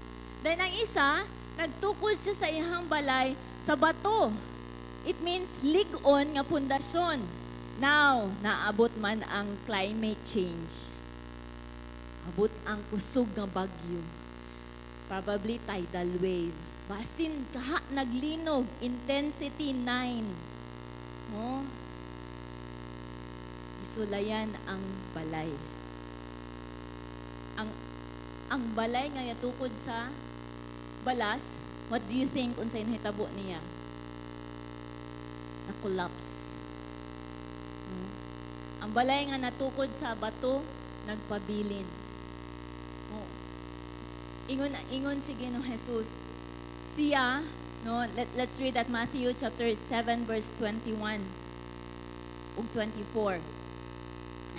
Then ang isa, nagtukod siya sa iyang balay sa bato. It means lig-on nga pundasyon. Now, naabot man ang climate change. Abot ang kusog nga bagyo. Probably tidal wave. Basin kaha naglinog, intensity 9. Oh. Isulayan ang balay. Ang balay nga natukod sa balas, what do you think unsay nahitabo niya? Na-collapse. Ang balay nga natukod sa bato, nagpabilin. Oh. Ingon ingon si Ginoong Jesus. Siya, no, let's read that Matthew chapter 7 verse 21 ug 24.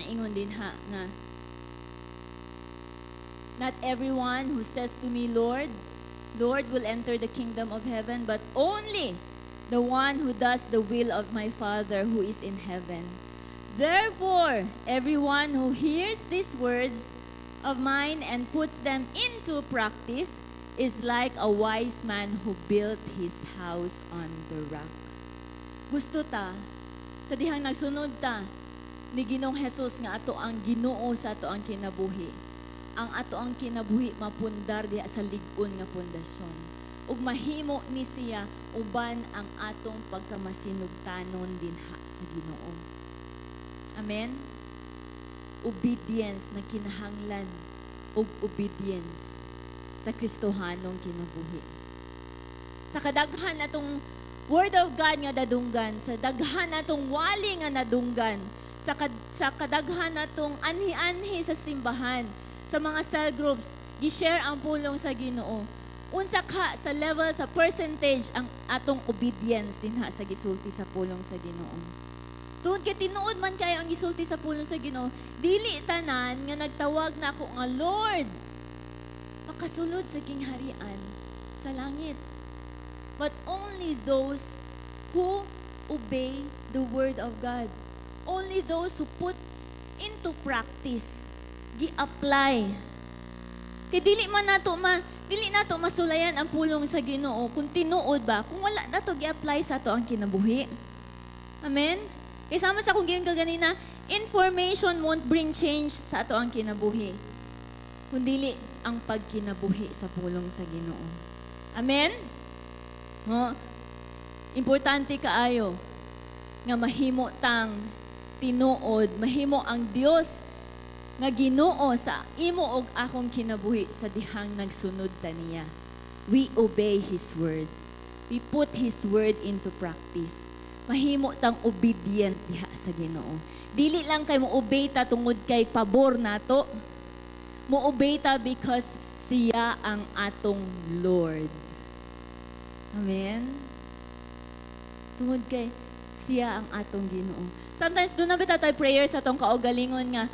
Ingon din ha nga, "Not everyone who says to me, 'Lord, Lord,' will enter the kingdom of heaven, but only the one who does the will of my Father who is in heaven. Therefore, everyone who hears these words of mine and puts them into practice is like a wise man who built his house on the rock." Gusto ta, sa dihang nagsunod ta, ni Ginoong Jesus nga ato ang Ginoo sa ato ang kinabuhi, ang ato ang kinabuhi mapundar diha sa lig-on nga pundasyon. Ug mahimo ni siya uban ang atong pagkamasinugtanon dinha sa Ginoo. Amen. Obedience na kinahanglan og obedience sa Kristohanong kinabuhi. Sa kadaghan atong Word of God nga dadunggan, sa daghan natong wali nga nadunggan, sa kadaghan natong anhi-anhi sa simbahan, sa mga cell groups, gi-share ang pulong sa Ginoo. Unsa ka sa level, sa percentage ang atong obedience dinha sa gisulti sa pulong sa Ginoo? Tungod kay tinuod man kayo ang gisulti sa pulong sa Ginoo, dili tanan nga nagtawag na ako nga Lord makasulod sa gingharian sa langit. But only those who obey the word of God. Only those who put into practice, gi-apply. Kay dili nato masulayan ang pulong sa Ginoo kung tinuod ba kung wala nato gi-apply sa ato ang kinabuhi. Amen. Kay sama sa akong giingon kaganina, information won't bring change sa ato ang kinabuhi, kung dili ang pagkinabuhi sa pulong sa Ginoo. Amen. No? Importante kaayo nga mahimo tang tinuod, mahimo ang Dios nga Ginoo sa imo og akong kinabuhi sa dihang nagsunod ta niya. We obey His word. We put His word into practice. Mahimo tang obedient diha sa Ginoo. Dili lang kay mo obey ta tungod kay pabor nato. Mo obey ta because siya ang atong Lord. Amen. Tungod kay siya ang atong Ginoo. Sometimes duna bitaw tay prayer sa atong kaugalingon nga,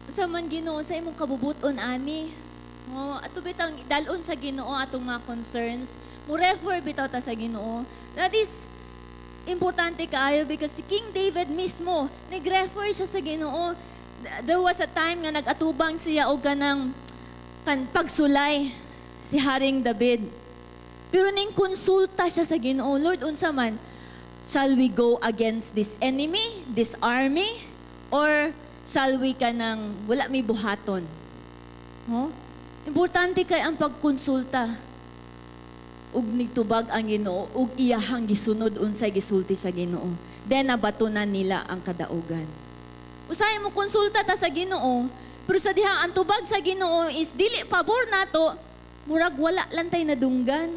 "Unsa man, Ginoo, sa imong kabubuton ani?" Oh, ato bitang dalon sa Ginoo atong mga concerns. Mo refer bitaw ta sa Ginoo. That is importante kaayo because si King David mismo nag-refer siya sa Ginoo. There was a time nga nag-atubang siya og kanang kan pagsulay si Haring David. Pero ning konsulta siya sa Ginoo, "Lord, unsa man? Shall we go against this enemy, this army, or shall we kanang wala may buhaton?" No? Importante kay ang pagkonsulta. Ug nigtubag ang Ginoo ug iyahang gisunod unsay gisulti sa Ginoo. Then nabatunan nila ang kadaugan. Usahay mo konsulta ta sa Ginoo, pero sa dihang ang tubag sa Ginoo is dili pabor nato, murag wala lang tay nadunggan.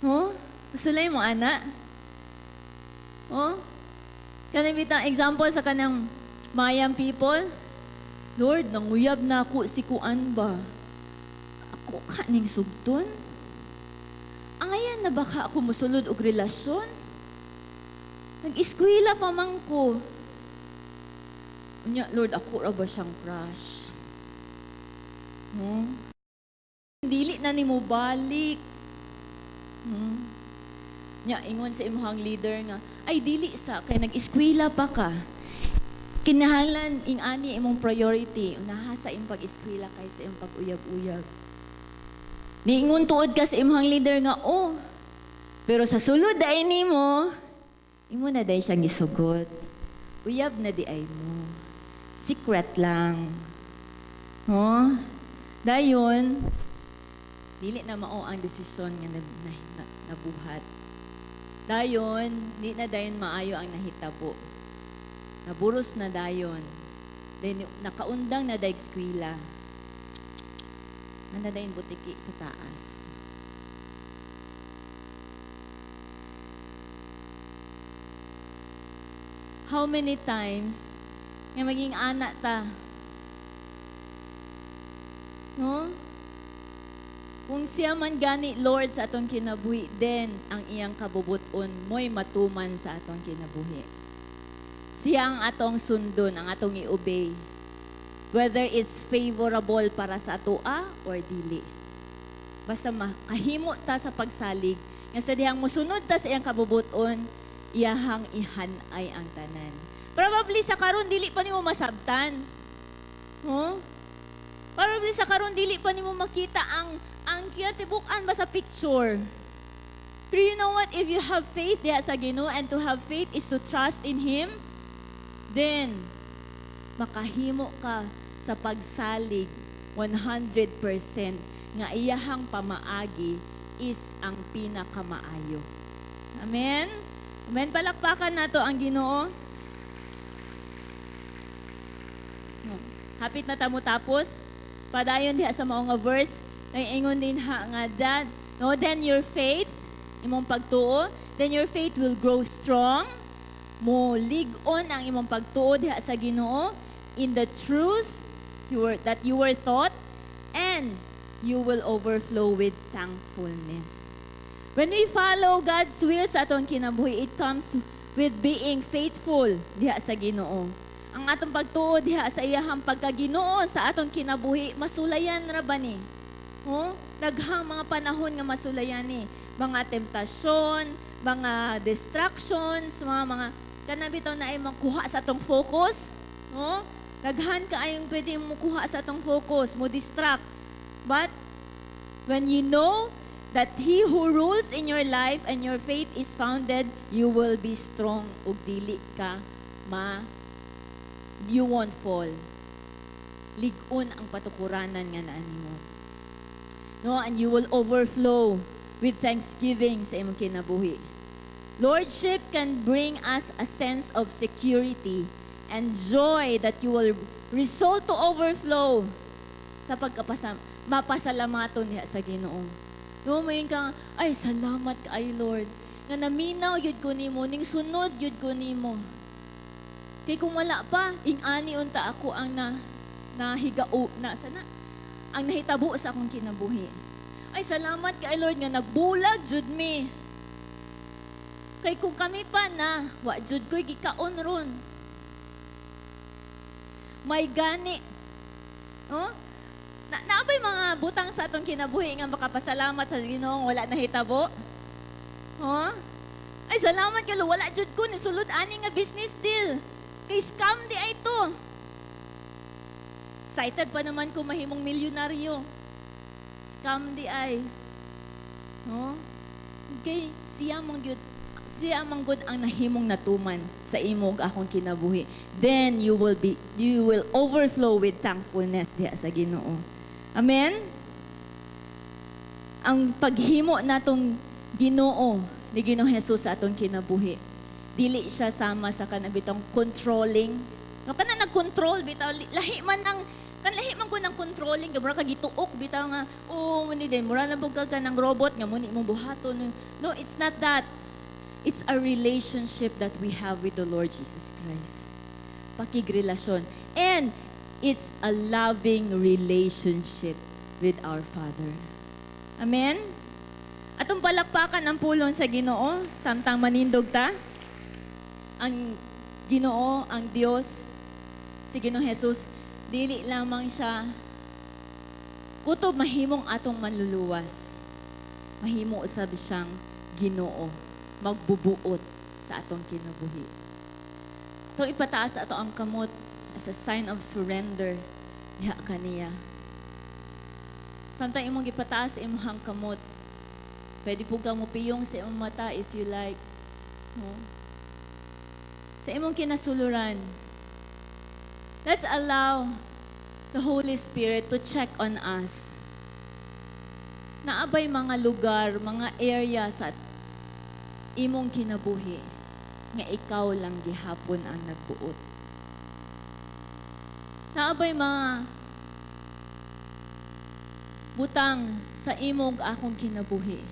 Oh? Sulay mo ana. Oh? Kanang bitang example sa kanang Mayan people, "Lord, nanguyab na ako si kuan ba? Ako ka ning sugton? Angayan na ba ka ako musulod og relasyon? Nag-eskwela pa man ko. Unya, Lord, ako ra ba siyang crush?" Dili na nimo balik. Nya ingon sa imong leader nga, "Ay, dili sa kay nag-eskwela pa ka. Kinahanglan ing ani imong priority, unaha sa imong pag-eskwela kaysa imong pag-uyab-uyab." Niingon tuod ka sa imong leader nga, "Oh." Pero sa sulod ay nimo, imo na day siyang gisugot. Uyab na diay mo. Secret lang. Oh? Dayon, dili na mao ang desisyon nga nabuhat. Dayon, di na dayon maayo ang nahitabo. Naburos na dayon. Then, nakaundang na dayg eskwela. Nanda dayon butiki sa taas. How many times nga maging anak ta? No? Kung siya man gani Lord sa atong kinabuhi, then ang iyang kabubuton mo'y matuman sa atong kinabuhi. Siya ang atong sundon, ang atong i-obey. Whether it's favorable para sa atoa or dili. Basta makahimo ta sa pagsalig, nga sa dihang musunod ta sa iyang kabubuton, iyahang ihanay ang tanan. Probably sa karon dili pa nimo masabtan. Huh? Probably sa karon dili pa nimo makita ang kinatibuk-an ba sa picture. Pero you know what? If you have faith diha sa Ginoo, and to have faith is to trust in Him, Then, makahimo ka sa pagsalig 100% nga iyahang pamaagi is ang pinakamaayo. Amen? Amen. Palakpakan nato ang Ginoo. Hapit na ta mo tapos. Padayon diha sa mao nga verse, ingon din ha nga that, no, then your faith, imong pagtuo, then your faith will grow strong. Mo lig-on ang imong pagtuo diha sa Ginoo in the truth that you were taught, and you will overflow with thankfulness. When we follow God's will sa atong kinabuhi, it comes with being faithful diha sa Ginoo. Ang atong pagtuo diha sa iyahang pagkaginoo sa atong kinabuhi, masulayan ra ba ni? Oh, daghang mga panahon nga masulayan ni. Mga temptasyon, mga distractions, mga kanang bitaw na ay makuha sa atong focus. Oh, daghan kaayong pwede mo kuha sa atong focus, mo distract. But when you know that He who rules in your life and your faith is founded, you will be strong ug dili ka ma you won't fall. Lig-on ang patukuranan nga naa nimo. No, and you will overflow with thanksgiving sa imong kinabuhi. Lordship can bring us a sense of security and joy that you will result to overflow sa pagkapasam mapasalamaton niya sa Ginoo. No, moingon ka, "Ay, salamat kay Lord. Nga naminaw yun ko nimo, ning sunod yun ko nimo. Kay kung wala pa, ing-ani unta ako ang na nahigao na sana ang nahitabo sa akong kinabuhi. Ay, salamat kay Lord nga nagbulag jud mi. Kay kung kami pa na, wa jud ko'y gikaon ron." May gani. No? Na naa bay mga butang sa atong kinabuhi nga makapasalamat sa Ginoo wala nahitabo? Huh? Ay, salamat kay Lord, wala jud ko ni sulod ani nga business deal. Kay scam diay to. Excited pa naman ko mahimong milyonaryo. Scam diay. No? Kay siya man gud ang nahimong natuman sa imong akong kinabuhi. Then you will overflow with thankfulness diha sa Ginoo. Amen. Ang paghimo natong Ginoo ni Ginoong Jesus sa atong kinabuhi, dili siya sama sa kanang bitong controlling. No, kana nag-control bitaw, lahi man ng kan lahi man ko ng controlling, mura ka gituok bitaw nga, oh, muni din mura na ka kanang robot nga muni imong buhaton. No, it's not that. It's a relationship that we have with the Lord Jesus Christ. Pakigrelasyon. And it's a loving relationship with our Father. Amen? Atong palakpakan ang pulong sa Ginoo samtang manindog ta. Ang Ginoo, ang Dios, si Ginoong Jesus, dili lamang siya kutob mahimong atong manluluwas. Mahimo usab siyang Ginoo, magbubuot sa atong kinabuhi. Atong ipataas ato ang kamot as a sign of surrender diha kaniya. Samtang imong gipataas imong kamot, pwede po kang mupiyong sa imong mata if you like. No? Sa imong kinasuluran, let's allow the Holy Spirit to check on us. Naa bay mga lugar, mga area sa imong kinabuhi nga ikaw lang gihapon ang nagbuot? Naa bay mga butang sa imong akong kinabuhi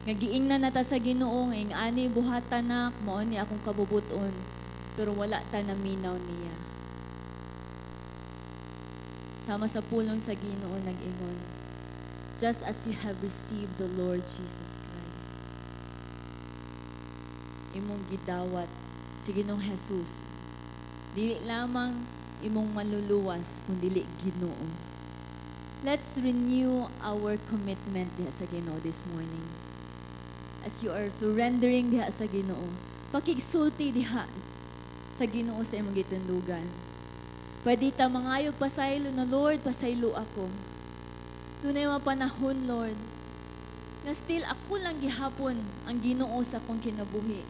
nga giingnan na ta sa Ginoo nga ing-ani buhata nak, mao ni akong kabubuton, pero wala ta naminaw niya? Sama sa pulong sa Ginoo nag-ingon, "Just as you have received the Lord Jesus Christ," imong gidawat si Ginoong Jesus, dili lamang imong manluluwas kundi Ginoo. Let's renew our commitment diha sa Ginoo this morning. As you are surrendering diha sa Ginoo, pakigsulti diha sa Ginoo sa imong gitundugan. Pwede ta mangayog pasaylo na, "Lord, pasaylo ako. Dunay mga panahon, Lord, nga still ako lang gihapon ang Ginoo sa akong kinabuhi.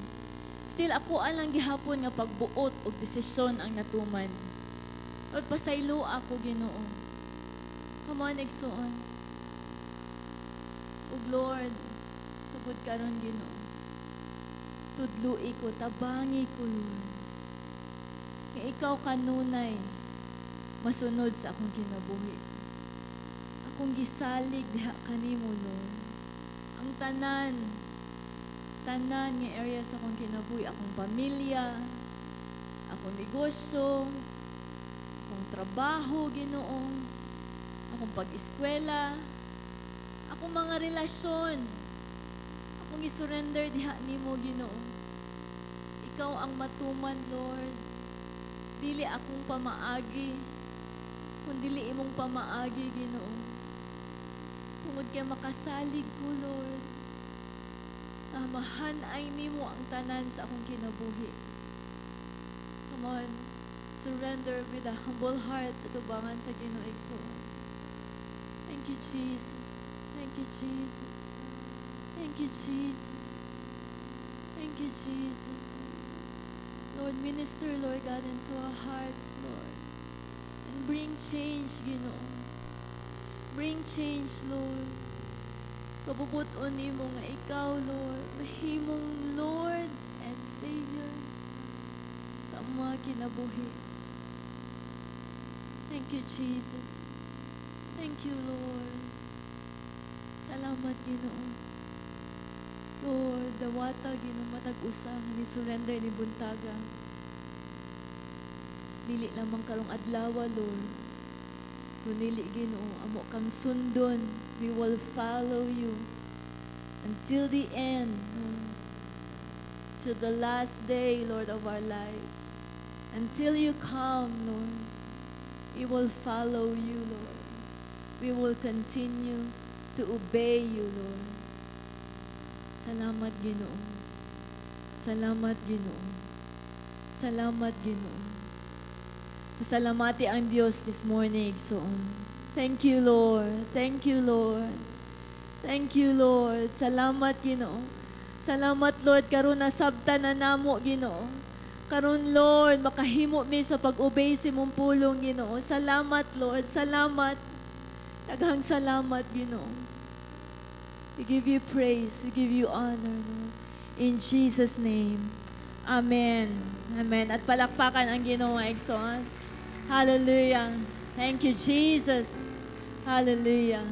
Still ako lang gihapon nga pagbuot og desisyon ang natuman. Lord, pasaylo ako, Ginoo. Come on, igsoon. Ug Lord, sugod karon, Ginoo. Tudlui ko, tabangi ko, Lord. Nga ikaw kanunay masunod sa akong kinabuhi. Akong gisalig diha kanimo, Lord. Ang tanan, tanan nga area sa akong kinabuhi, akong pamilya, akong negosyo, akong trabaho, Ginoo, akong pag-eskwela, akong mga relasyon, akong i-surrender diha nimo, Ginoo. Ikaw ang matuman, Lord. Dili akong pamaagi, kundili imong pamaagi, Ginoo. Tungod kay makasalig ko, Lord. Mahan-ay nimo ang tanan sa akong kinabuhi. Come on, surrender with a humble heart atubangan sa Ginoo, igsoon. Thank you, Jesus. Thank you, Jesus. Thank you, Jesus. Thank you, Jesus. Lord, minister, Lord God, into our hearts, Lord. And bring change, Ginoo. Bring change, Lord. Kabubut-on nimo nga ikaw, Lord, mahimong Lord and Savior sa mga kinabuhi. Thank you, Jesus. Thank you, Lord. Salamat, Ginoo. Lord, dawata, Ginoo, matag usa ni surrender ni buntaga. Dili lamang karong adlaw, Lord. Kundi, Ginoo, amo kang sundon. We will follow you until the end, Lord. Till the last day, Lord, of our lives. Until you come, Lord, we will follow you, Lord. We will continue to obey you, Lord. Salamat, Ginoo. Salamat, Ginoo. Salamat, Ginoo. Pasalamati ang Diyos this morning, igsoon. Thank you, Lord. Thank you, Lord. Thank you, Lord. Salamat, Ginoo. Salamat, Lord, karon nasabtan na namo, Ginoo. Karon, Lord, makahimo mi sa pag-obey sa imong pulong, Ginoo. Salamat, Lord. Salamat. Daghang salamat, Ginoo. We give you praise. We give you honor, Lord. In Jesus' name. Amen. Amen. At palakpakan ang Ginoo, igsoon. Hallelujah. Thank you, Jesus. Hallelujah.